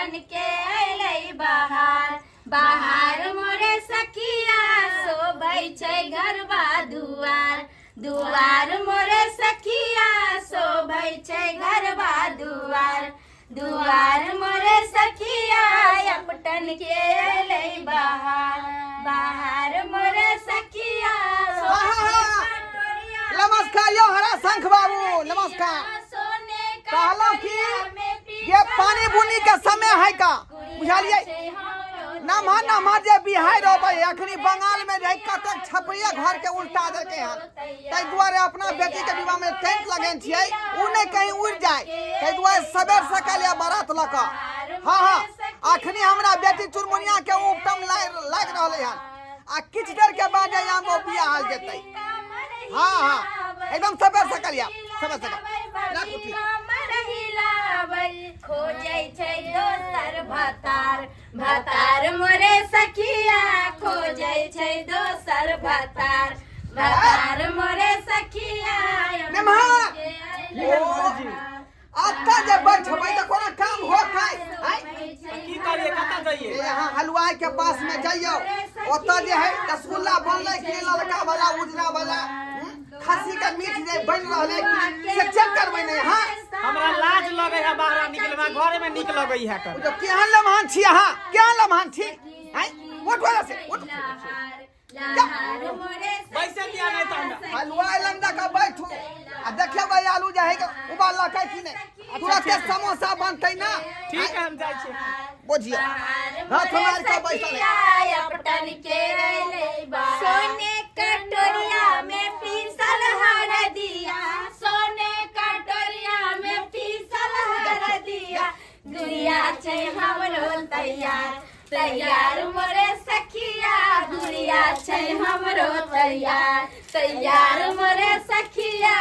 अपटन के अयलै बहार। बहार मोरे सखिया शोभै छै घरबा दुआर। दुआर मोरे सखिया शोभै छै घरबा दुआर। दुआर मोरे सखिया अपटन के अयलै बहार। बहार मोरे सखिया शोभै छै कटोरिया। नमस्कार यौ हरा शंख बाबू, नमस्कार। कहलहुँ कि ये पानी बुनी के समय है का, बुझलियै? नमहर नमहर जे बिहाड़ि अबै अखनी बंगाल में रहि कतेक छपरिया घर के उल्टा देलकै हन, ताहि दुआरे अपना बेटी के विवाह में टेंट लगेने छियै, उ नहि कहीं उड़ि जाय, ताहि दुआरे सबेर सकाल या बारात लऽ कऽ। हाँ हाँ, अखनी हमरा बेटी चुनमुनिया के उपटम लागि रहलै हन, आ किछु देर के बाद जे आम बियाह जेतै। हाँ हाँ, एकदम सबेर सकाल या, सबेर सकाल। राखू ठीक। खोजै छै दोसर भतार। भतार मोरे सखिया खोजै छै दोसर भतार। भतार मोरे सखिया। नमः। अत्ता जे बैठबै तऽ कोनो काम होतै? आँय? की करिए, कतऽ जाइए? यहाँ हलवाई के पास में जइयौ, ओतऽ जे है रसगुल्ला बनलै कि ललका वाला उजला वाला, खस्सी के मीट जे बनि रहलै कि से चेक करबै ने। हाँ, हमरा लाज लगै है बाहर निकलना, घरे में नीक लगै है। कर तो केहन लम्हान छी अहाँ, केहन लम्हान छी? आँय, उठ ओतऽ से उठ। बैसे दिया नहीं तो हमरा। हलवाई लग जाके बैठू आ देखेबै आलू जे है के उबाललकै कि नहि, तुरते समोसा बनतै ना। ठीक है, हम जाइ छी। बुझियौ, हाथ मारि कऽ बैसल है। अपटन के सोने कटोरिया में पीसल हरदिया। सोने कटोरिया में पीसल हरदिया। गुड़िया छै हमरो तैयार। तैयार मोरे सखिया गुड़िया छै हमरो तैयार। तैयार मोरे सखिया।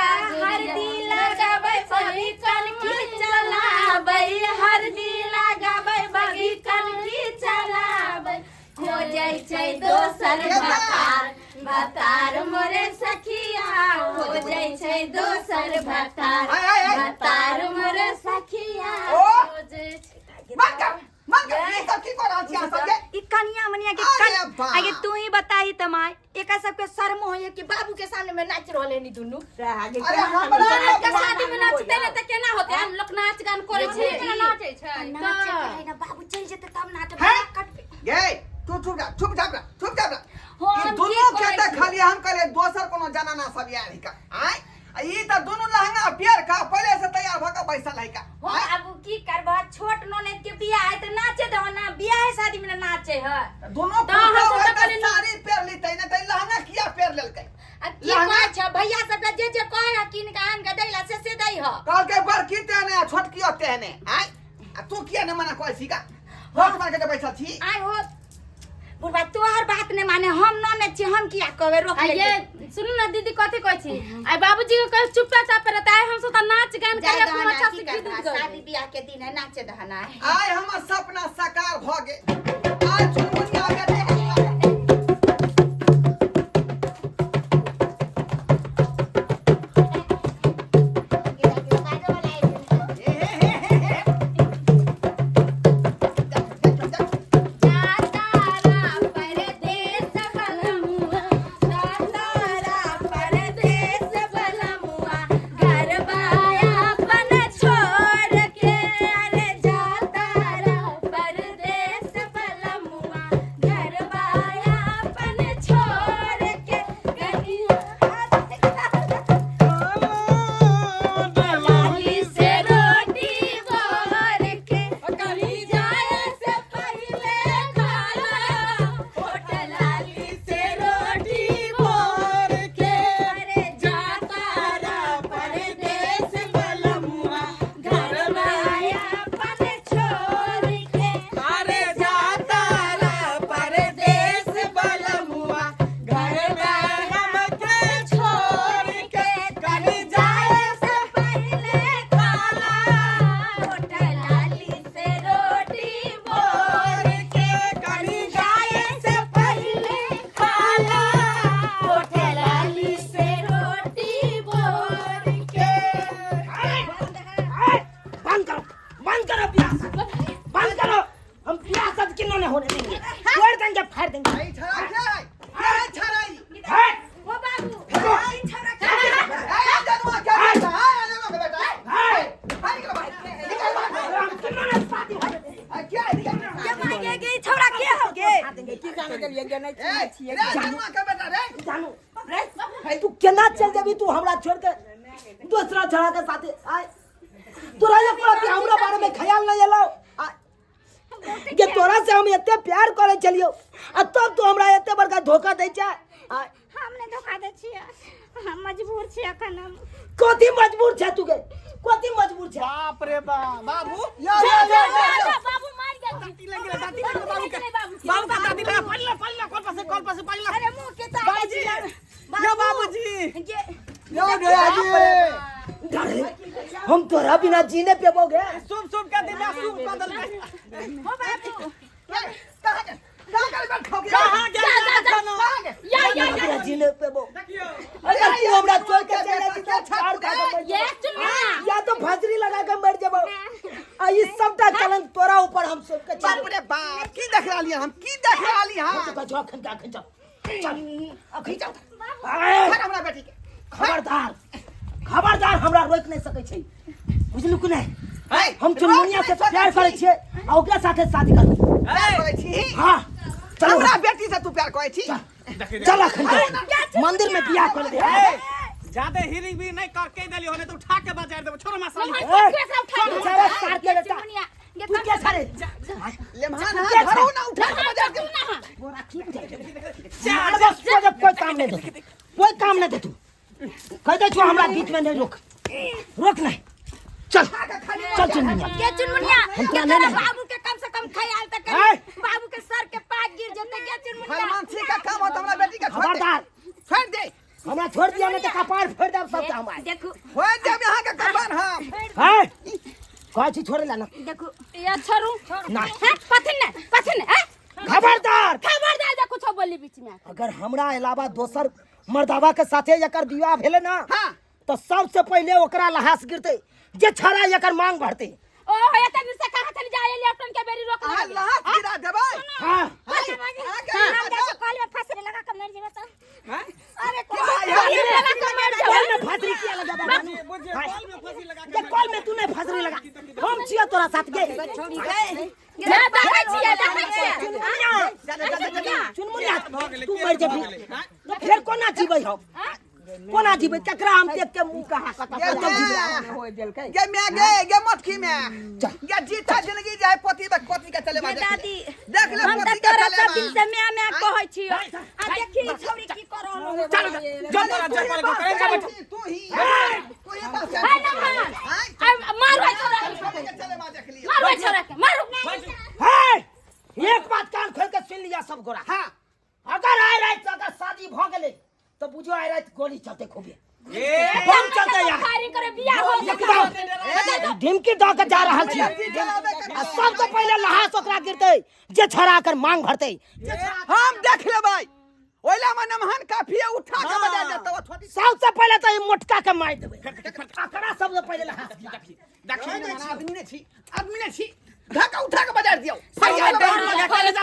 हरदी लगाबै बगी कनकी चलाबै। हरदी लगाबै बगी कनकी चलाबै। खोजै छै दोसर भतार। भतार मोरे सखिया खोजै छै दोसर भतार। आय, आय, आय। भतार मोरे सखिया ओ! खोजै छै। बंद कर, बंद कर, ई सब की कऽ रहल छी अहाँ सब गे? ई कनिया मनिया के अरे कन बाप। आगे तू ही बताही त माय, एका सबके शर्म होइए कि बाबू के सामने में नाच रहले नी दुनू? अरे हमरा के शादी में नाचते ने त केना होते? हम लोग नाच गान करे छी। केना नाचै छै? नाचे के है ना, बाबू चल जेते तब नाच। हैं? गे, तू चुप जा, चुप जा, चुप जा। हम ई की दुनू के करै छी? देखलियै, हम कहलियै दोसर कोनो जनाना सब आयल है का। आँय, आ ई तऽ दुनू लहंगा पेर का पहिले से तैयार भऽ कऽ बैसल है का। हो अब की करबह, छोट ननद के बियाह है त नाचे दहो ना, बियाह है शादी में ना नाचे है। दुनू तऽ हम पुतहु सब है तऽ तऽ कहलियै ना- साड़ी पेर लेतै ने तऽ ई लहंगा किया पेर लेलकै? आ की लहंगा- कहै छ भैया सबके जे जे कहै है कीन के आन के दै ला से दै है। कहलकै बड़की तेहने आ छोटकी तेहने। आँय, आ तू किया ने मना कहै छी का? होश मार के जे बैसल छी। आय हो बुढ़बा, तोहर बात नहीं माने, हम ननद छी, हम किया कहबै रोक आ ले। ये सुनू ना दीदी, कथी कहै छी? आइ बाबूजी के कहे चुपचाप रहता है, हम सब त नाच गान जाय करे दहना, खूब अच्छा की से गीत करबा, उत गबै। शादी बियाह के दिन है, नाचे दहना। आइ हमर सपना साकार भऽ गेल। आइ चुनमुनिया बेटी के विवाह। हे हे हे हे हे। देख, देख, देख। जातारा परदेस बलमुआ, जातारा परदेस बलमुआ, घर बाया अपन छोड़ के। अरे जातारा परदेस बलमुआ, नहीं होने देंगे, तोड़ देंगे, फाड़ देंगे। ई छड़ा के है? के है छड़ा ई? हट! हो बाबू, ई छौड़ा के है? ए जनुआ के बेटा, ए जनुआ के बेटा। हट! ए निकल बाहर, निकल बाहर। हम चुन्नू ने शादी होने देंगे। ए क्या है? निकल। के मांगे गे, ई छौड़ा के हो गे? फाड़ देंगे। की जाने के लिए नहीं ए रे जनुआ के बेटा रे। जानू तू केना चल जेबी तू हमरा छोड़ के दूसरा छड़ा के साथे? आय, तोरा ये प्रति हमरा बारे में ख्याल नहीं एलो के तोरा से हम एते प्यार करे चलियो आ तब तू हमरा एते बड़का धोखा दै छै? आय, हम नहि धोखा दै छियै, हम मजबूर छियै अखन हम। कथी मजबूर छै तू के? कथी मजबूर छै? बाप रे बाप, बाबू। यो यो यो यो। बाबू मार गेल। दाँती लग गेलै, दाँती लग गेलै बाबू के, बाबू के दाँती लगा। पड़ला पड़ला, कल पर से, कल पर से पड़ला। अरे मुंह के ताके बाबूजी, यो बाबूजी। गे। यो ढोया जी। डरे हम तोरा बिना जीने पेबोगे? शुभ शुभ के दिमाग शुभ कर देलकै। हो बाबू। कहाँ के? कहाँ के बैठो के? कहाँ गेल? जा, जा। कहाँ के? या या। तोरा बिना जीने पेबो। देखियो। अगर तू हमरा छोड़ के चल जाती तो चार खा के मर ये जेबो। चुन्ना। या तो फांसरी लगा के मर जेबो आ ई सबटा कलंक तोरा ऊपर हम सब के बाप रे बाप, की देख रहली हम? की देख रहली हम? चल अखन, अखन चल, चल अखन चल। आए, छोड़ हमरा बेटी के। खबरदार, खबरदार, हमरा रोक नहीं सकै छै, बुझलु कि नहीं? है, हम चुनमुनिया से रोक नहीं प्यार सकै करै छी। छियै आ ओकरा साथे शादी करबै। प्यार करै छी? हाँ, चलो। हमरा बेटी से तू प्यार करै छी? चल अखन चल। मंदिर में बियाह कर दे। ज्यादा हिरिंग भी नहीं कर के देली होने तो उठा के बाजार देबो। छोड़ो मसाली। ए, कैसे उठा तू सारा सार के बेटा, चुनमुनिया गे। तू क्या सारे लेमहान हाथ धरू ना, उठा के बाजार दे। चार बस को जब कोई काम नहीं दे, कोई काम नहीं दे, तू कह दे छो हमरा बीच में नहीं, रोक, रोक नहीं, चल चल चुनमुनिया। गे चुनमुनिया, हम गे तोरा तोरा नहीं नहीं। बाबू के कम से कम ख्याल त ए! कर, बाबू के सर के पाग गिर जेतै। गे चुनमुनिया। हनुमान का काम होत, हमरा बेटी के छोड़ दे। खबरदार। छोड़ दे। हमरा छोड़ दिया नहीं तो कपार फोड़ देब सब हम। देखू। छोड़ देब यहाँ के कपार हम। है कहै छी छोड़े ला ना। देखू। ये छोड़ू ना। हैं कथि ने, कथि ने हैं? खबरदार। खबरदार जे कुछो बोली बीच में। अगर हमरा अलावा दोसर मर्दावा के साथे एकर विवाह भेले ना, हाँ, तो सबसे पहले ओकरा लहास गिरते जे छड़ा एकर मांग भरते। ओ एते दिन से कहाँ चली जाए एली? अपन के बेरी रोक अहाँ लगे। लहास गिरा देबै। हाँ। अहाँ के हम जाइ छी कल में फांसी लगा के मर जेबै त। अरे फांसी लगा के मर कॉल जेबै। में फांसरी किया लगा बाबा? बुझिए, कॉल में फांसी लगा ये कॉल में तू नहीं फांसरी लगा, हम छियो तोरा साथ गे। जा देखै छियै, देखै छियै। चुनमुनिया, जा जा जा जा। चुनमुनिया, भऽ गेलै, तू के मर भऽ जेबही गेलै, हाँ? तो फेर कोना जीबै हम? कोना जीबै? केकरा हम देख के मुंह कहा कतौ जीबै? गे मैं गे, गे मटकी में गे, जीता जिंदगी जाए पोती बे पोती के चले गे दादी, देख ले हम त पोती के तोरा चले। सब दिन से म्या म्या कहै छियो आ देखी ई छौरी की कर रहल हो। चल चल, तोरा जय पर करे जा बैठ। तू ही, तू ही बस। है ना भान आ, मारू है छोरा के। के चले बा देख लियो। मारू है छोरा के, मारू। है एक बात कान खोल के सुन लिया सब गोरा। हाँ। अगर आइ रात अगर शादी भ गेलै तो बुझो आइ रात गोली चलते खूबे, ए बम चलते यार। फायरिंग करे बियाह हो। एकदम ढिमकी दऽ के जा रहल छी आ सबसे पहिले लहास ओकरा गिरतै जे छड़ा कर मांग भरतै। हम देख लेबै, ओइला में नमहन काफी है, उठा के बजा देतौ थोड़ी। सबसे पहिले तऽ ई मोटका के मारि देबै, अकरा सबसे पहिले लहास गिरतै। देखी, आदमी ने छी, आदमी ने छी, धक्का उठा के बजा दियौ।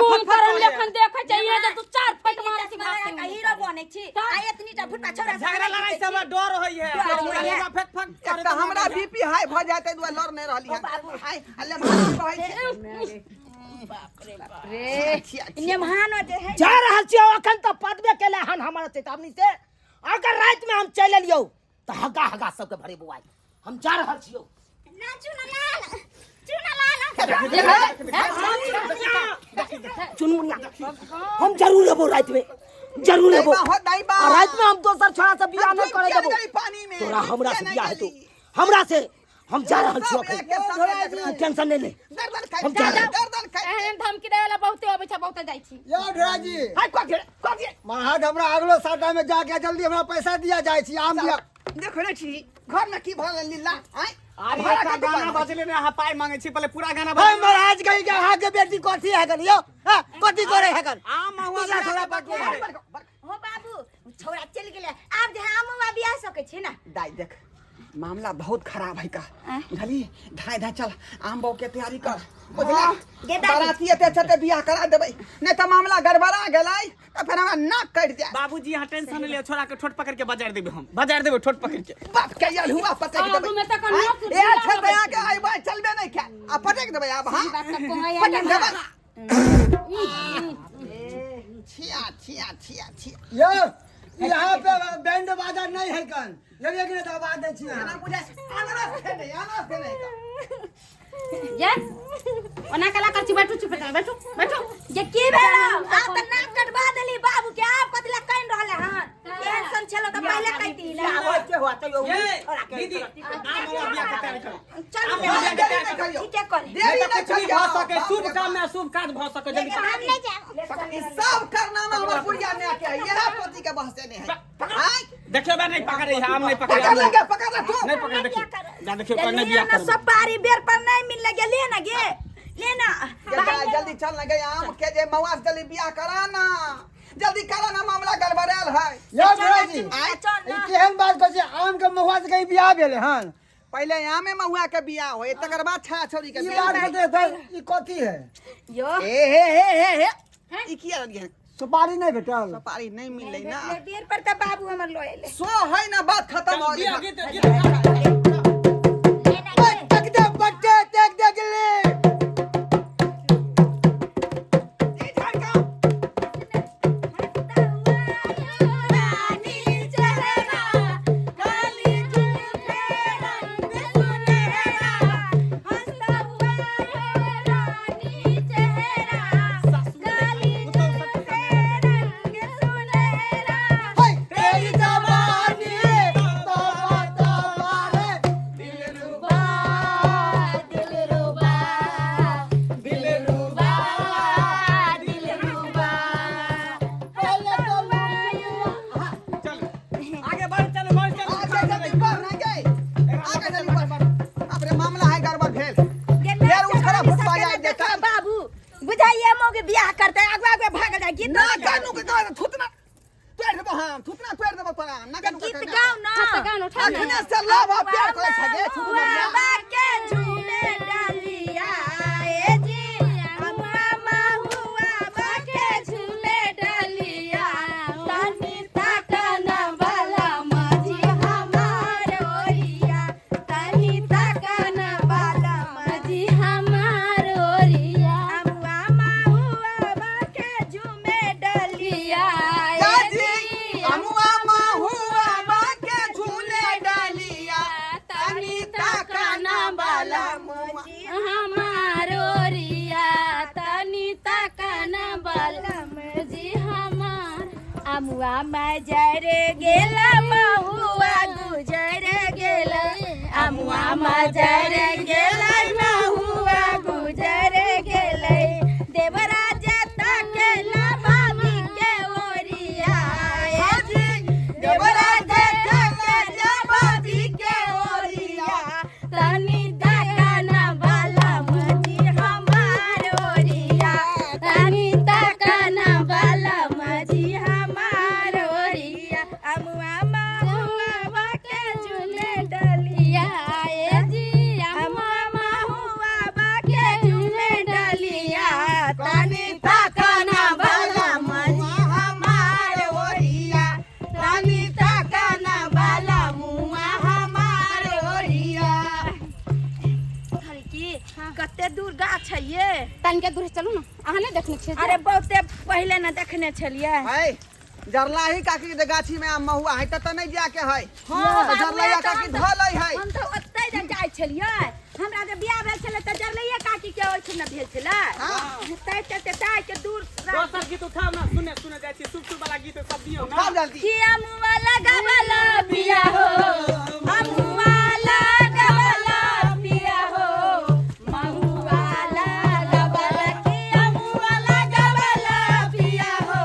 कुम करम लेखन देखै छै इहे जे तू चार फट मारै छी। का हीरो बनै छी आ एतनी टा भुटका छौरा से झगड़ा लड़ाई से हमरा डर होई है। फेंक फेंक एक तऽ हमरा बीपी हाई भऽ जाय, ताहि दुआरे लड़ नहि रहली हन। हाय अल्ले महान कहै छै। रे नेमहानो जे है। जा रहल छियौ, अखन तऽ पदबे केले हन हमर चेतावनी से। अगर राति में हम चलि एलियौ तऽ हगा हगा सबके भरे बुआई। हम जा रहल छियौ। नाचू ना लाल, चुना लाल। चुनमुनिया, हम जरूर एबो राति में, जरूर एबो। दाइबा हो दाइबा। आ राति में हम दोसर छोड़ा से बियाह हम नहि करे डूबि देबो। गेली पानी में। तोरा हमरा से डूबि बियाह हेतौ गेली। हमरा से। हम जा रहल छियौ सब अखन। एक के सामने देख तू ले। टेंशन नहि ले। गर्दन खाइ, हम जा रहल। गर्दन खाइ। एहन धमकी देवे वाला बहुते अबै छै, बहुते जाइ छी। यौ ढोरा जी। हाय, कथी कथी? महाराज, हमरा अगलो साटा में जाके जल्दी हमरा पैसा दिया जाय छी, आम दिया। देखो ने छी घर में की भऽ गेल लीला आँय। अरे भाड़ा एकटा के गाना दुकान। बजले ने, अहाँ पाइ मांगे छी, पहिले पूरा गाना हे बजले। महाराज, कही के अहाँ के बेटी कथी है गल यौ? हाँ, कथी करे है गल? आम महुआ दूसरा छोड़ा बाटू है। हो बाबू, छौरा चलि गेलै, आब जे आम हुआ बियाह सकै छी ना? दाइ देख, मामला बहुत खराब है का बुझली धाय धाय चल आम बो के तैयारी कर बुझला गे दादी। बाराती एते छते बियाह करा देबै नहीं तो मामला गड़बड़ा गेलै तो फेर हमरा नाक कटि जाए बाबूजी यहाँ टेंशन ले छोड़ा के ठोट पकड़ के बाजार देबे हम बाजार देबे ठोट पकड़ के बाप के यल हुआ पटक आगू देबै में तऽ कन्नो आँय, कुर्सी ए लागल छते आके आइबै चलबे नहीं खे आ पटक देबै आब हां बात तऽ कहै पटक देबै छिया छिया छिया छिया यो यहाँ पे बैंड बाजा नहीं है कन लेलिए कि नहीं तो आवाज दै छी एना अहाँ। बुझाइ अनरस खेने अनरस खेने का ये ओना कला कर छी बैठू चुप बैठू बैठू जे की भेल आ त नाक कटवा देली बाबू के आप कथि ला कान रहले हन टेंशन छलो त पहिले कहती ना होते होते यो ये दीदी आम हुआ बियाह के तैयारी करो चल आम हुआ बियाह के तैयारी करो ठीके कर देरी नहीं नहीं तो कुछ भी करियो भऽ सके शुभ काम में अशुभ काज भऽ सके जल्दी हम नहीं जाए ई सब कारनामा हमर बुढ़िया माय के है यह पति के बहसे नहीं है आँय, देखियो बा नहीं पकड़े है आम नहीं पकड़े पकड़ लेंगे पकड़ ले तू नहीं पकड़े देखियो जा देखियो कोई नहीं बियाह ना कर सुपारी बेर पर नहीं मिल लगे ले ना गे ले ना ये जा, जल्दी चल ना गई आम के जे महुआ से जल्दी बियाह करा ना जल्दी करा ना मामला गड़बड़ायल है यो भैया जी आँय, चल ई ना केहन बात कहै छी आम के महुआ से कहीं बियाह भेलै हन पहले आमे महुआ के बियाह होए तकर बाद छा छोरी के ई बियाह बात कहते सर ई कथी है यो ए हे हे हे हे ई किया रहलियै सुपारी नहीं भेटल सुपारी नहीं मिललै ना बेर पर त बाबू हमर लोएले सो है ना बात खत्म हो बियाह गेलै गीत गीत ले ना गे टेक दे बट्टे टेक दे गिल्ली ई झड़का रानी चेहरा काली जुल्फे रंग सुनहरा हंसता हुआ रानी चेहरा काली जुल्फे रंग सुनहरा हाय तेरी जवानी तौबा तौबा रे दिलरुबा दिलरुबा दिलरुबा दिलरुबा पहले तो चल आगे बढ़ चलो बढ़ चलो आगे जल्दी बढ़ ना गई आगे जल्दी बढ़ बाप रे मामला है गड़बड़ भेल फेर उठ खड़ा भुतबा जाय देखा बाबू बुझाइए मोगे बियाह करते आगे आगे भाग जाए गीत ना कानू के कह थुतना तोड़ देबो हम थुतना तोड़ देबो तोरा ना कानू के गीत गाओ ना तऽ गान उठा ने अखने से लव आ प्यार करै छै गे थुतना बाबा के झूले डालिया ए जी अम्मा महुआ बाके झूले डालिया तनी ताकना वाला माझी हमार ओरिया तनी ताकना वाला माझी हमार ओरिया अम्मा महुआ बाके झूमे डालिया ए दादी अमुआ महुआ बाके झूले डालिया तनी ताकाना बाला मुआ हमार ओरिया तनी ताकना बाला जी हमार अमुआ मजर गेला महुआ गुजर गेला अमुआ मजर गेला महुआ गुजर गेलै देवराज ताकेला भाभी के ओरिया ए जी देवराज ताकेला भाभी के ओरिया तनी ताकना वाला मजी हमार ओरिया तनी ताकना वाला मजी हमार ओरिया अमुआ महुआ के झूले डलिया ए जी अमुआ महुआ के झूले डलिया तनी ताकना वाला मजी हमार ओरिया तनी ताकना वाला मुआ हमार ओरिया की कते दूर गाछ है ये तनिके दूर चलू ने अहाँ नहि देखने छियै अरे बहुते पहिले ने देखने छलियै है जरलाही काकी के गाछी में आम महुआ है तत नहीं जाके है हाँ, तो जरलाही बाबू, काकी हम धऽ लै है हम तऽ ओतहि ने जाइ छलियै हमरा जे बियाह भेल छलै तऽ जरलैये काकी के ओहिठाम भेल छलै तै चलते ताहि के दूर दोसर गीत उठाओ ना सुने सुने जाइ छी शुभ शुभ वाला गीत सब दियौ ना उठाओ जल्दी कि अमुआ लगावला पिया हो अमुआ लगावला पिया हो महुआ लगावला कि अमुआ लगावला पिया हो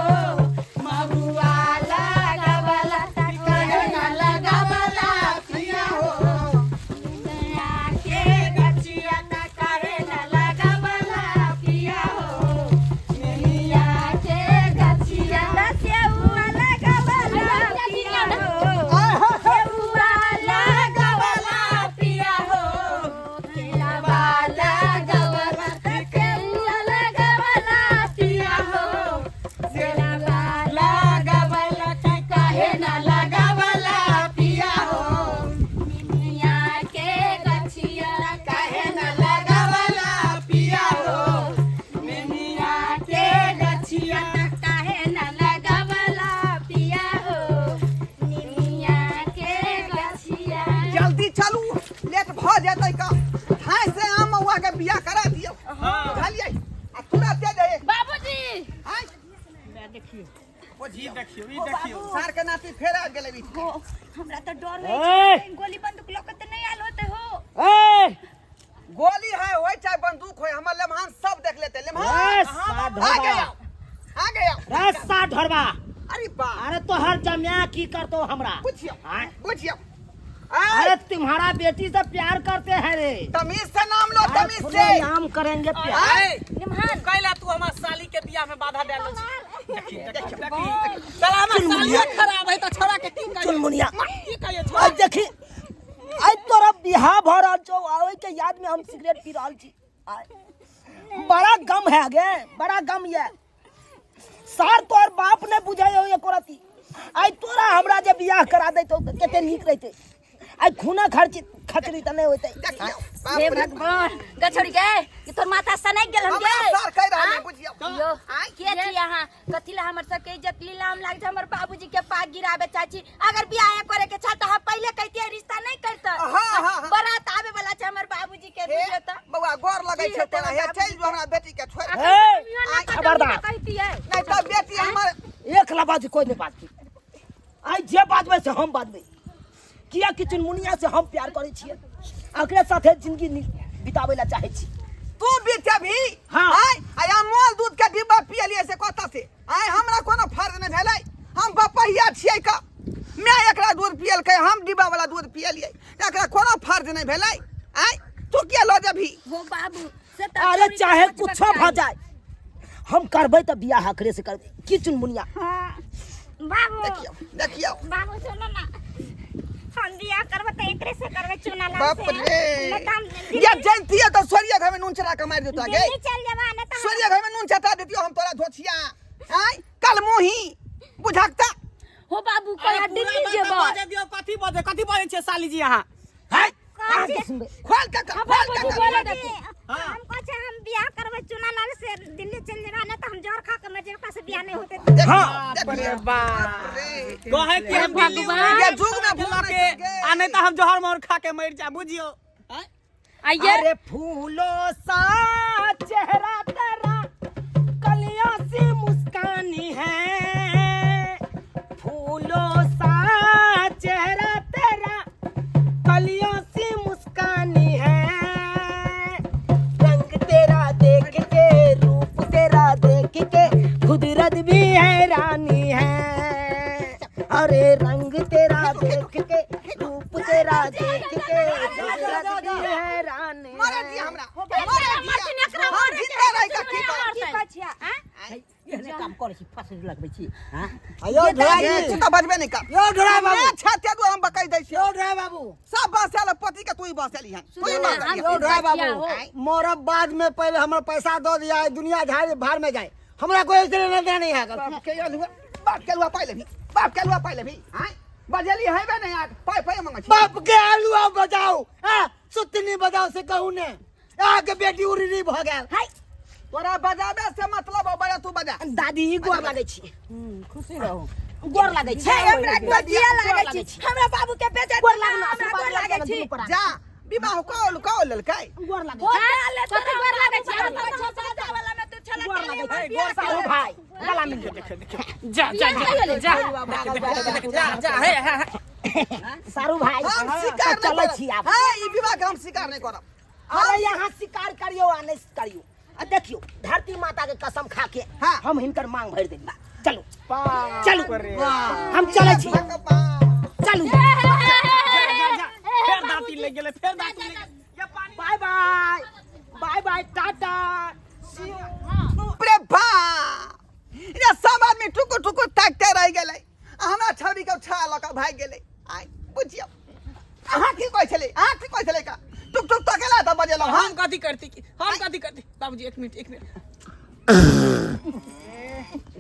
महुआ लगावला काहे ना लगावला पिया हो दुनिया के गछिया त काहे ना लगावला पिया हो मिया के गछिया त सेउआ लगावला पिया हो सेउआ देखियो ई देखियो सार के नाती फेर आबि गेलै बीच हो हमरा तऽ डर होइ छै गोली बंदूक लऽ के तऽ नहि आयल होते हो ए गोली है होय चाहे बंदूक होय हमर लेमहान सब देख लेते लेमहान ए, आ साधवा। गया आ गया रे सा ढोरबा अरे बा अरे तोहर जमिया की करतो हमरा बुझियो आँय? बुझियो अरे तुम्हारा बेटी से प्यार करते हैं रे तमीज से नाम लो अरे तमीज से खुलेआम करेंगे प्यार ए निमहान कैला तू हमर साली के बियाह में बाधा डालो छी देखी देखी देखी साला हमर साली खराब है त छोरा के की कहिए चुनमुनिया की कहिए छोरा आज देखी आज तोरा बियाह भ रहल छौ आ ओहि के याद में हम सिगरेट पी रहल छी आय, बड़ा गम है गे बड़ा गम ये सार तोहर बाप ने बुझाय हो एको रति आइ तोरा हमरा जे बियाह करा दैतौ तऽ कते नीक रहितै आइ खूना खर्च खचरी तऽ नहि होइतै देखियौ हे बाप रे भगवान गछोड़ी गे ये तोर माथा सनक गेल हम हमरा गे सर कहि रहल है बुझियौ यो के छी अहाँ कथी ला हमर सबके इज्जत लीलाम लाग छै हमर बाबूजी के पाग गिराबे चाहै छी अगर बियाह करे के छल तऽ हम पहिले कहितियै रिश्ता नहीं करते हाँ, हाँ, हाँ। बारात आबे वाला छै हमर बाबूजी के हे बुझियौ तऽ बौआ गोर लगै की छै हेतै तोरा हे हमरा चलि जो हमरा बेटी के छोड़ि ए, खबरदार। कहतियै नहीं तऽ बेटी हमर एक लबाज कोई नहीं बाजतै आइ जे बाजबै से हम बाजबै किया कि चुनमुनिया से हम प्यार करै छियै ओकरे साथे जिंदगी बिताबै ला चाहै छी तू बीतेबही हाँ। आय आय अमोल दूध के डिब्बा पियलियै से कतऽ से आय हमरा कोनो फर्ज नहि भेलै हम बपहिया छियै का माय एकरा दूध पियलकै हम डिब्बा वाला दूध पियलियै एकरा कोनो फर्ज नहि भेलै आय तू किया लऽ जेबही हो बाबू से तऽ अरे चोरी के चाहे बचबक कुछो भऽ चाही। जाए हम करबै तऽ बियाह अकरे से करबै की चुनमुनिया हाँ बाबू देखियौ देखियौ बाबू सुनो ना हम बियाह करबै तऽ एकरे से करबै चुना लाल बाप से रे नहीं तऽ हम ये जैतियै तऽ सोरिया घर में नून चढ़ा के मारि देतौ गे दिल्ली चल जेबा नहीं तऽ हम सोरिया घर में नून चटा देतियौ हम तोरा धोछिया आय कल मुही बुझक तऽ हो बाबू अरे कहिया पूरा दिल्ली बात जेबै बजे दियौ कथी बजे कथी बजै छियै साली जी अहाँ है अहाँ के सुनबै खोल के कर, खोल के कर। बोले देती हम कहै छै हम बियाह करबै चुना लाल से दिल्ली चल जेबा नहीं तऽ हम जहर खा के मर जेबै ओकरा से बियाह नहीं होतै देखियौ, हाँ। देखियौ, बाप रे। कहे कि हम दिल्ली भगवान। ये जुग में भूख के आ नहीं तऽ हम जहर मोहर खा के मर जा बुझियौ आँय? आइए अरे फूलों सा चेहरा तेरा कलियों सी मुस्कानी है फूलों सा चेहरा तेरा कलियों सी मुस्कानी है रंग तेरा देख के रूप तेरा देख के कुदरत भी हैरानी है अरे रंग तेरा देख के रूप तेरा देख के कुदरत भी हैरानी मारे है दिया हमरा मारे दिया हम जिंदा रह के की करब की कहै छियै आँय? एहने काम करै छी फसल लगबै छी हाँ यो ये तू तऽ बजबे नहि कर यो ड्राइवर बाबू। मैं छाते दू हम बकई दै छियौ यो ड्राइवर बाबू सब बसेल पति के तू ही बसेली हन तू ही बसेली यो हन। ड्राइवर बाबू मरब बाद में पहले हमर पैसा दऽ दिया दुनिया झाड़ भाड़ में जाए हमरा कोई ऐसे लेना देना नहीं है बाप के अलुआ बाप के अलुआ पाइ लेबही बाप के अलुआ पाइ लेबही आँय बजेली हेबे नहि आ पाइ पाइ मंगै छी बाप के आलू बजाओ हाँ सुतनी बजाओ से कहू ने आके बेटी उड़ी भऽ गेल हाय तोरा बजाबे से मतलब हो बजा तू बजा दादी ई गोर लागै छी खुशी रहू गोर लागै छी हे हमरा गोदिया लागै छी हमरा बाबू के बेजत गोर लागना हमरा गोर लागै छी जा विवाह कौल कौल लेलकै गोर लागै हो डाले कथी गोर लागै छी? हमरा बाबू वाला में तू छला गोर के लागै लिए छी गोर सारू भाई गला मिल जा जा जा जा जा जा हे हे हे। सारू भाई हम शिकार तऽ नहि चलै छी करब आब हाँ ई विवाह के हम शिकार नहि करब अरे यहाँ शिकार करियो आ नहीं करियो आ देखियो धरती माता के कसम खा के हाँ। हम हिनकर मांग भरि देब चलू चलू हम चलै छी चलू जा जा जा फेर दाँती लग गेलै फेर दाँती लग गेलै ये पानी bye bye bye bye tata see you रे बाप रे सब आदमी टुकुर टुकुर ताकते रहि गेलै आ हमरा छौड़ी के उठा लऽ कऽ भागि गेलै आइ बुझियौ अहाँ की कहै छलै अहाँ की कहै छलै का टुक टुक तकेला तऽ बजेलहुँ हम हम कथी करती की हम कथी करती बाबूजी एक मिनट एक मिनट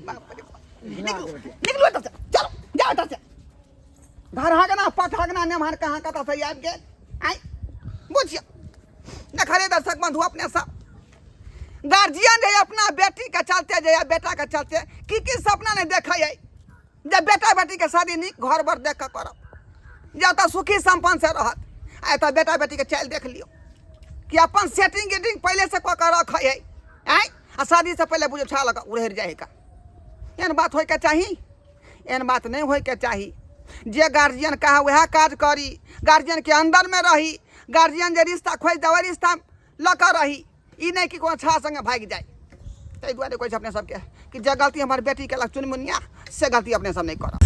बाप रे बाप। निकलू निकलू एतऽ से चलो जाओ एतऽ से घर हगना पट हगना नेमहर कहाँ कतऽ से आबि गेल आइ बुझियौ देखले दर्शक बंधु अपने सब गार्जियन जे अपना बेटी के चलते जे बेटा के चलते की की सपना नहीं देखे है जे बेटा बेटी के शादी नीक घर बर देख के करब जे ओतऽ सुखी संपन्न से रहत आ एतऽ बेटा बेटी के चालि देख लियौ कि अपन सेटिंग गेटिंग पहिले से कऽ के रखै है आँय आ शादी से पहिले बुझ छा लऽ कऽ उड़ेर जाइ है का एहन बात होइके चाही एहन बात नहि होइके चाही। जे गार्जियन कहे वएह काज करी, गार्जियनके अन्दरमे रही, गार्जियन जे रिश्ता खोजि दे ओहि रिश्ता लऽ कऽ रही, ई नहि कि कोनो छौड़ा सङ्गे भागि जाइ। ताहि दुआरे कहै छै अपने सबके कि जे गलती हमर बेटी केलक चुनमुनिया, से गलती अपने सब नहि करब।